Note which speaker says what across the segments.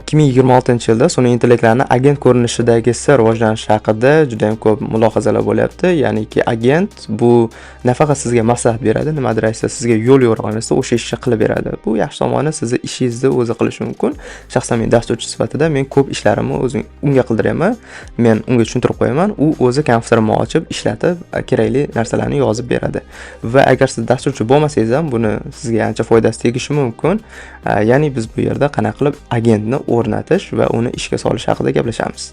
Speaker 1: 2026-yilda sun'iy intellektlarni agent ko'rinishidagisi rivojlanishi haqida juda ham ko'p mulohazalar bo'lyapti. Ya'niki agent bu nafaqat sizga maslahat beradi, nimadir aytsa, sizga yo'l yo'riq emasda, o'sha ishni qilib beradi. Bu yaxshi tomoni, sizni ishingizni o'zi qilishi mumkin. Shaxsan men dasturchi sifatida men ko'p ishlarimni o'zim unga qildiryapman. Men unga tushuntirib qo'yaman, u o'zi kompyuterimni ochib, ishlatib, kerakli narsalarni yozib beradi. Va agar siz dasturchi bo'lmasangiz ham, buni sizga ancha foydasi tegishi mumkin. Ya'ni biz bu yerda qanaqa qilib agentni o'rnatish va uni ishga solish haqida gaplashamiz.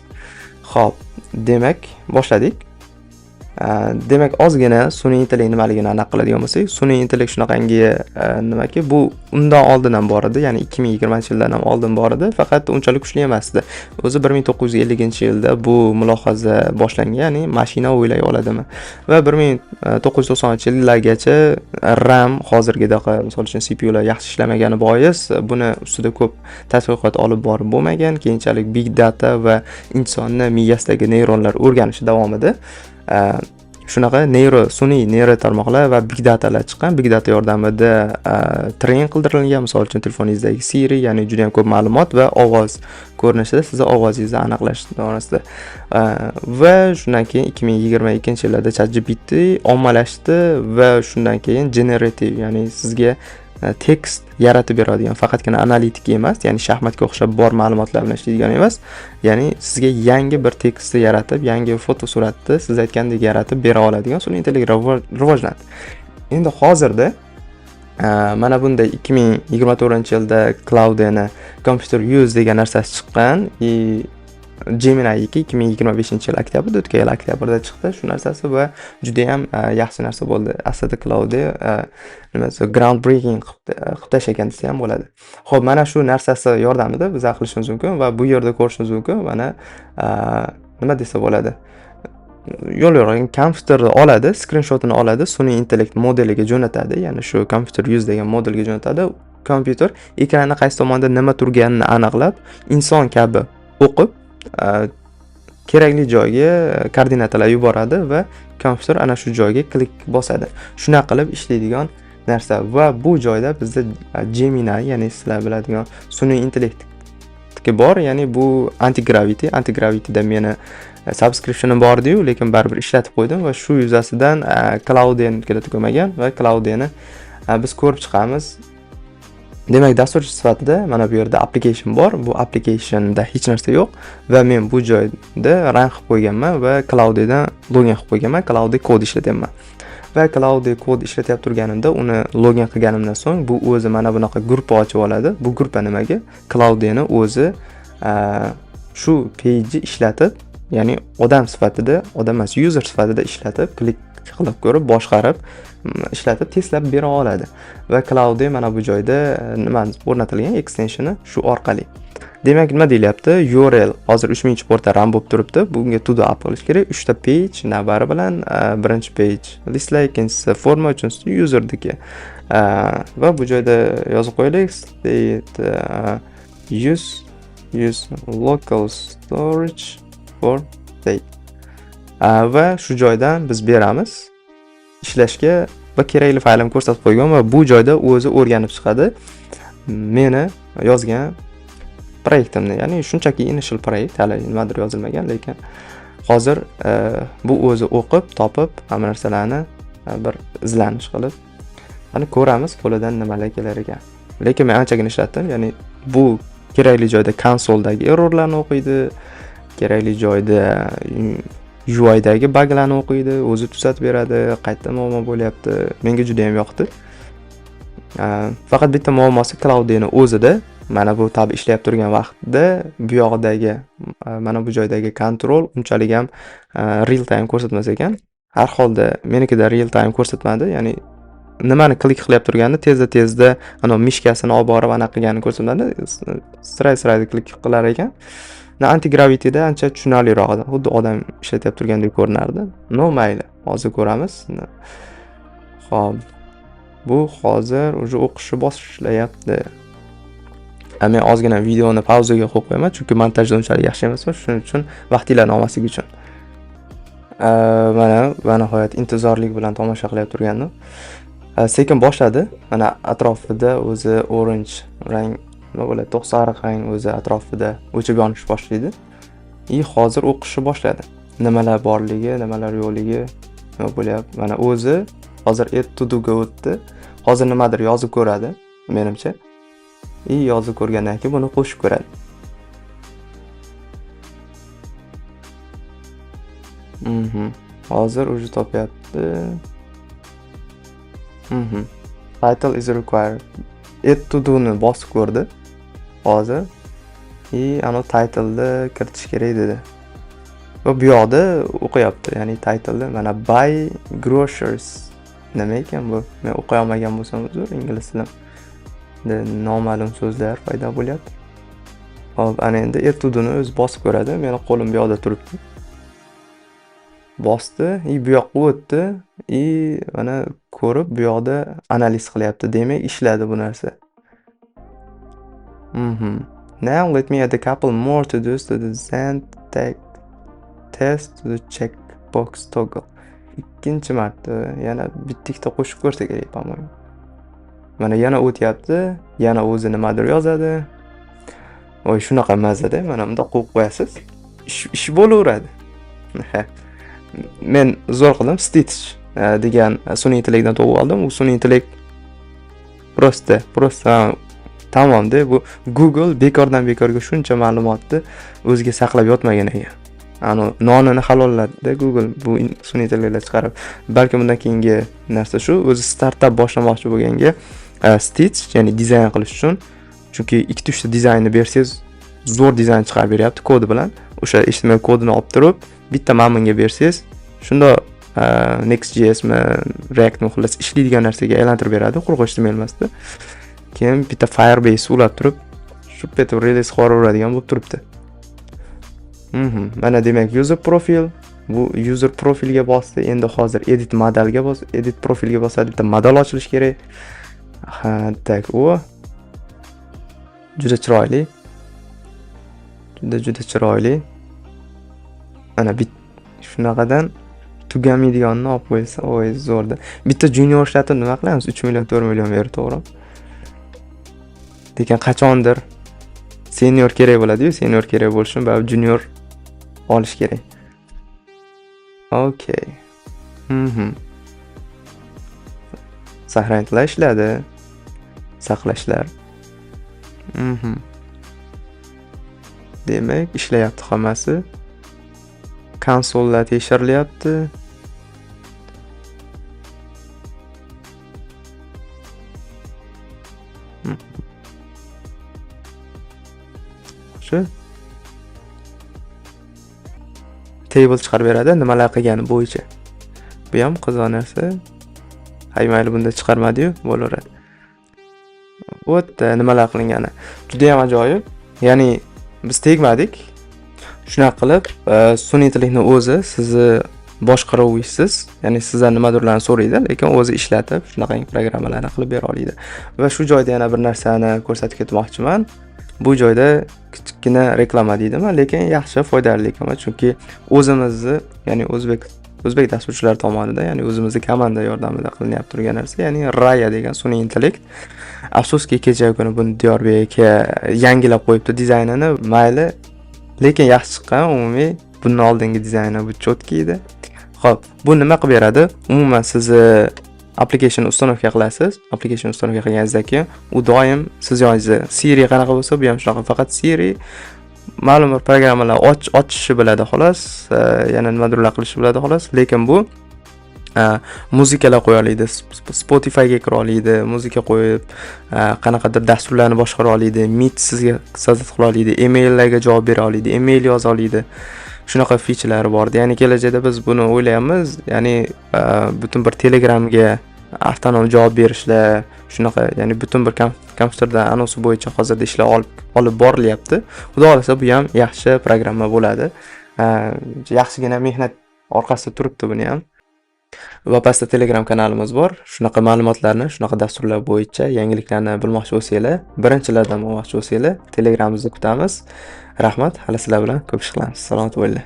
Speaker 1: Xo'p, demak, boshladik. Demak, ozgina sun'iy intellekt nimaligini aniq qiladigan bo'lsak, sun'iy intellekt shunaqangi nimaki, bu undan oldin ham bor edi, ya'ni 2020-yildan ham oldin bor edi, faqat unchalik kuchli emasdi. O'zi 1950-yilda bu mulohaza boshlangan, ya'ni mashina o'ylay oladimi? Va 1990-yillargacha RAM hozirgidaqa, misol uchun, CPUlar yaxshi ishlamagani bois, buni ustida ko'p tadqiqot olib borib bo'lmagan. Keyinchalik big data va insonni miyasidagi neyronlar o'rganishi davomida shunaqa neyro sun'iy neyro tarmoqlar va big datalar chiqqan. Big data yordamida train qildirilgan, misol uchun, telefoningizdagi Siri, ya'ni juda ham ko'p ma'lumot va ovoz ko'rinishida sizni ovozingizni aniqlash to'g'risida. Va shundan keyin 2022-yillarda ChatGPT ommalashdi va shundan keyin generative, ya'ni sizga tekst yaratib beradigan, faqatgina analitik emas, ya'ni shaxmatga o'xshab bor ma'lumotlar bilan ishlaydigan emas, ya'ni sizga yangi bir tekstni yaratib, yangi fotosuratni siz aytgandek yaratib bera oladigan sun'iy intellekt rivojlandi. Endi hozirda mana bunday 2024-yilda Claudeni Computer Use degan narsasi chiqqan и Gemini 2 2025-yil oktyabrda, o'tgan yil oktyabrda chiqdi shu narsasi va judayam yaxshi narsa bo'ldi. Aslida Claude nimasi ground breaking qilib tashlagan desa ham bo'ladi. Xo'p, mana shu narsasi yordamida biz qilishimiz mumkin va bu yerda ko'rishimiz mumkin, mana nima desa bo'ladi? Yo'l yo'q, kompyuterni oladi, skrinshotini oladi, sun'iy intellekt modeliga jo'natadi, ya'ni shu Computer Use degan modelga jo'natadi. Kompyuter ekranni qaysi tomonda nima turganini aniqlab, inson kabi o'qib, kerakli joyga koordinatalar yuboradi va kompyuter ana shu joyga klik bosadi. Shunaqa qilib ishlaydigan narsa va bu joyda bizda Gemini, ya'ni sizlar biladigan sun'iy intellektniki bor, ya'ni bu Antigravity. Antigravityda meni subscriptionim bor edi-yu, lekin baribir ishlatib qo'ydim va shu yuzasidan Claudenikida tugamagan va Claudeni biz ko'rib chiqamiz. Demak, dasturchi sifatida mana bu yerda application bor. Bu applicationda hech narsa yo'q va men bu joyda run qilib qo'yganman va Claudedan login qilib qo'yganman. Claude Code ishlatyapman. Va Claude Code ishlatyapti turganimda, uni login qilganimdan so'ng bu o'zi mana bunaqa gruppa ochib oladi. Bu gruppa nimaga? Claudeni o'zi shu page'ni ishlatib, ya'ni odam sifatida, odam emas, user sifatida ishlatib, klik qilib ko'rib, boshqarib, ishlatib, testlab bera oladi. Va Claude mana bu joyda nima o'rnatilgan extensioni shu orqali. Demak, nima deyilyapti? URL hozir 3000 portda run bo'lib turibdi. Bunga todo app qilish kerak. 3 ta page navbari bilan, birinchi page listlar, ikkinchisi forma, uchinchisi userniki. Va bu joyda yozib qo'yaylik: state use local storage for state. Va shu joydan biz beramiz ishlashga va kerakli faylimni ko'rsatib qo'ygan va bu joyda o'zi o'rganib chiqadi meni yozgan proyektimni, ya'ni shunchaki initial proyekt, hali nimadir yozilmagan, lekin hozir bu o'zi o'qib, topib, hamma narsalarni bir izlanish qilib, qani, ko'ramiz, qo'lidan nimalar kelar ekan. Lekin men anchagina ishlatdim, ya'ni bu kerakli joyda konsoldagi errorlarni o'qiydi, kerakli joyda UIdagi baglarni o'qiydi, o'zi tuzatib beradi, qayerda muammo bo'lyapti. Menga juda ham yoqdi. Faqat bitta muammosi Claudeni o'zida, mana bu tab ishlayap turgan vaqtda bu yog'idagi, mana bu joydagi control unchalik ham real time ko'rsatmas ekan. Har holda menikida real time ko'rsatmadi, ya'ni nimani klik qilyap turganini tezda-tezda anavi мышка sini olib borib anaqa qilganini ko'rsatmadi. Сразу klik qilar ekan. Antigravityda ancha tushunarliroq edi. Xuddi odam ishlatyap turgandek ko'rinardi. Но, mayli, hozir ko'ramiz. Xo'p. Bu hozir уже o'qishni boshlayapti. Men ozgina videoni pauzaga qo'yib qo'yaman, chunki montajda unchalik yaxshi emasman, shuning uchun vaqtinglarni olmaslik uchun. Mana va nihoyat intizorlik bilan tomosha qilyap turgandim. Sekin boshladi. Mana atrofida o'zi orange rang Nima bo'ladi? To'q sariq rang o'zi atrofida o'chib yonish boshlaydi. И hozir o'qishni boshladi. Nimalar borligi, nimalar yo'qligi, nima bo'lyapti. Mana o'zi hozir add to do ga o'tdi. Hozir nimadir yozib ko'radi, menimcha. И yozib ko'rgandan keyin buni qo'shib ko'radi. Hozir уже topyapti. Title is required. Add to do ni bosib ko'rdi. Hozir. И ana title'ni kiritish kerak dedi. Va bu yoqda o'qiyapti. Ya'ni title'ni mana buy groceries. Nima ekan bu? Men o'qiy olmagan bo'lsam uzr, ingliz tilim. Noma'lum so'zlar paydo bo'lyapti. Hop, ana endi add to do ni o'zi bosib ko'radi. Meni qo'lim bu yoqda turibdi. Bosdi, и bu yoqqa o'tdi, и mana ko'rib bu yoqda analiz qilyapti. Demak, ishladi bu narsa. Now let me add a couple more to dos to the send tag test to the checkbox toggle. Ikkinchi marta yana bitta ikkita qo'shib ko'rsa kerak, по-моему. Mana yana o'tyapti, yana o'zi nimadir yozadi. Voy, shunaqa mazada, mana bundoq qo'yib qo'yasiz. Ish bo'laveradi. Men zo'r qildim, Stitch degan sun'iy intellektdan topib oldim. U sun'iy intellekt просто tamomda bu Google bekordan bekorga shuncha ma'lumotni o'ziga saqlab yotmagan ekan. Ano nonini halolladida Google bu sun'iy intellektlar chiqarib. Balkim bundan keyingi narsa shu, o'zi startap boshlamoqchi bo'lganga Stitch, ya'ni dizayn qilish uchun, chunki ikkita uchta dizaynni bersangiz zo'r dizayn chiqarib beryapti kodi bilan. O'sha HTML kodini olib turib, bitta mana bunga bersangiz, shunda Next.jsmi, Reactmi, xullas ishlaydigan narsaga aylantirib beradi, quruq HTML emasda. Keyin bitta Firebase ulab turib, shu etib release qilib yuboradigan bo'lib turibdi. Mana demak user profil, bu user profilga bosdi. Endi hozir edit modalga bos, edit profilga bosadi, bitta modal ochilishi kerak. Ha, так, u juda chiroyli. Juda juda chiroyli. Mana bit shunaqadan tugamaydiganini olib qo'ysa, oy zo'rda. Bitta junior ishlatib nima qilamiz? 3 million, 4 million berib, to'g'rimi? Lekin qachondir senior kerak bo'ladi-yu, senior kerak bo'lishi uchun baribir junior olish kerak. Okey. Saqlanishlar ishladi. Saqlashlar. Demak, ishlayapti hammasi. Konsollar tekshirilyapti. Shu table chiqarib beradi, nimalar qilgani bo'yicha. Bu ham qiziq narsa. Hay, mayli, bunda chiqarmadi-yu, bo'laveradi. O'tda nimalar qilingani. Juda ham ajoyib. Ya'ni biz tegmadik. Shunaqa qilib, sun'iy intellektni o'zi sizni boshqaruvisiz, ya'ni sizdan nimadirlarni so'raydi, lekin o'zi ishlatib, shunaqangi programmalarni qilib bera oladi. Va shu joyda yana bir narsani ko'rsatib ketmoqchiman. Bu joyda kichkina reklama deydimi, lekin yaxshi foydali reklama, chunki o'zimizni, ya'ni o'zbek dasturchilari tomonidan, ya'ni o'zimizni komanda yordamida qilinyapti turgan narsa, ya'ni Raya degan sun'iy intellekt. Afsuski, kecha kuni buni Diyorbek aka yangilab qo'yibdi dizaynini, mayli, lekin yaxshi chiqqan umumiy. Bundan oldingi dizayni bu чёткий edi. Xo'p, bu nima qilib beradi? Umuman sizni application установка qilasiz. Application установка qilganingizdan keyin u doim siz yoningizda. Siri qanaqa bo'lsa, bu ham shunaqa, faqat Siri ma'lum bir programmalar ochishni biladi xolos, yana nimadirlar qilishni biladi xolos, lekin bu muzikalar qo'ya oladi, Spotifyga kira oladi, muzika qo'yib, qanaqadir dasturlarni boshqara oladi, Meet sizga создать qila oladi, emaillarga javob bera oladi, email yoza oladi. Shunaqa feature'lari bor. Ya'ni kelajakda biz buni o'ylayapmiz, ya'ni butun bir Telegramga avtonom javob berishlar, shunaqa, ya'ni butun bir kompyuterda anonsi bo'yicha hozirda ishlar olib borilyapti. Xudo xohlasa, bu ham yaxshi programma bo'ladi. Yaxshigina mehnat orqasida turibdi buni ham. Va pastda Telegram kanalimiz bor. Shunaqa ma'lumotlarni, shunaqa dasturlar bo'yicha yangiliklarni bilmoqchi bo'lsanglar, birinchilardan bo'lmoqchi bo'lsanglar, Telegramimizni kutamiz. Rahmat, hali sizlar bilan ko'p ish qilamiz. Salomat bo'linglar.